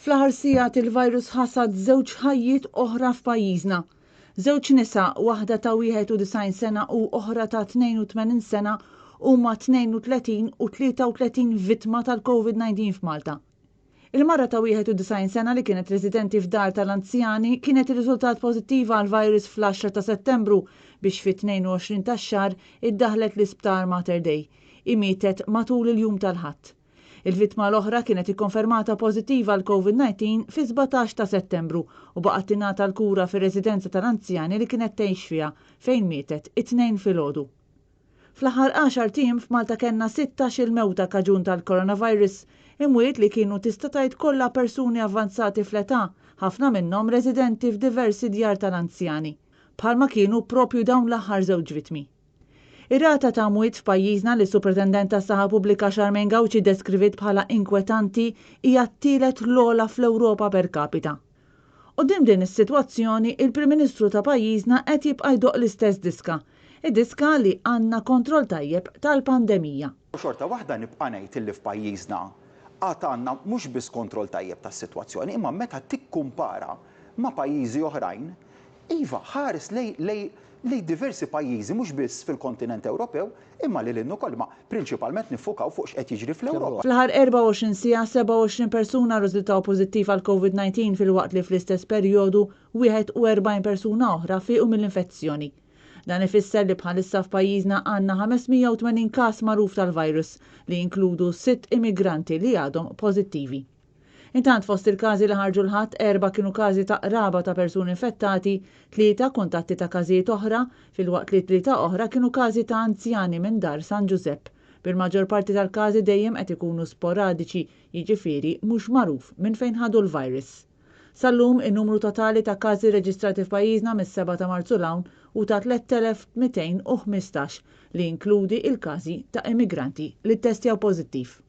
Fl-aħħar sigħat il-virus ħasad żewġ ħajjiet oħra f'pajjiżna. Żewġ nisa, waħda ta' 91 sena u oħra ta' 82 sena huma 32 u 33 vittma tal-COVID-19 f'Malta. Il-mara ta' 91 sena li kienet residenti f'dar tal-anzjani kienet irriżultat pożittiva għall-virus fl-10 ta' Settembru biex fit-22 tax-xahar iddaħħlet l-Isptar Mater Dei. Hi mietet matul il-jum tal-Ħadd. Il-vittma l-oħra kienet ikkonfermata pożittiva għall-Covid 19 fis-17 ta' Settembru u baqgħet tingħata l-kura fir-residenza tal-anzjani li kienet tgħix fiha fejn mietet it-Tnejn filgħodu. Fl-aħħar għaxart ijiem f'Malta kellna 16-il mewta kaġun tal-coronavirus, imwiet li kienu tista' tgħid kollha persuni avvanzati fl-età, ħafna minnhom residenti f'diversi djar tal-anzjani. Bħalma kienu propju dawn l-aħħar żewġ vittmi. Ir-rata ta' mwiet f'pajjiżna li s-Supretendent tas-Saħħa Pubblika Charmaine Gauci ddeskriviet bħala inkwetanti hija t-tielet l-ogħla fl-Ewropa per capita. Quddiem din is-sitwazzjoni, il-Prim Ministru ta' pajjiżna qed jibqa' jdoqq l-istess diska, id-diska li għandna kontroll tajjeb tal-pandemija. U xorta waħda nibqa' ngħid illi f'pajjiżna għad għandna mhux biss kontroll tajjeb tas-sitwazzjoni imma meta tikkumpara ma' pajjiżi oħrajn, iva, ħares lejn lejn lejn diversi pajjiżi mhux biss fil-kontinent Ewropew imma lil hinn ukoll, imma prinċipalment niffukaw fuq x'qed jiġri fl-Ewropa. Fl-aħħar 24 siegħa 27 persuna rriżultaw pożittiv għall-Covid 19 filwaqt li fl-istess perjodu 41 persuna oħra fiequ mill-infezzjoni. Dan ifisser li bħalissa f'pajjiżna għandna 580 każ magħruf tal-virus li jinkludu sitt immigranti li għadhom pożittivi. Intant fost il-każi li ħarġu l-Ħadd, erbgħa kienu każi ta' qraba ta' persuni infettati, tlieta kuntatti ta' każijiet oħra, filwaqt li tlieta oħra kienu każi ta' anzjani minn Dar San Ġużepp, bil-maġġor parti tal-każi dejjem qed ikunu sporadiċi, jiġifieri mhux magħruf minn fejn ħadu l-virus. Sal-lum, in-numru totali ta' każi rreġistrati f'pajjiżna mis-sebgħa ta' Marzu 'l hawn hu ta' 3,215 li jinkludi l-każi ta' immigranti li ttestjaw pożittiv.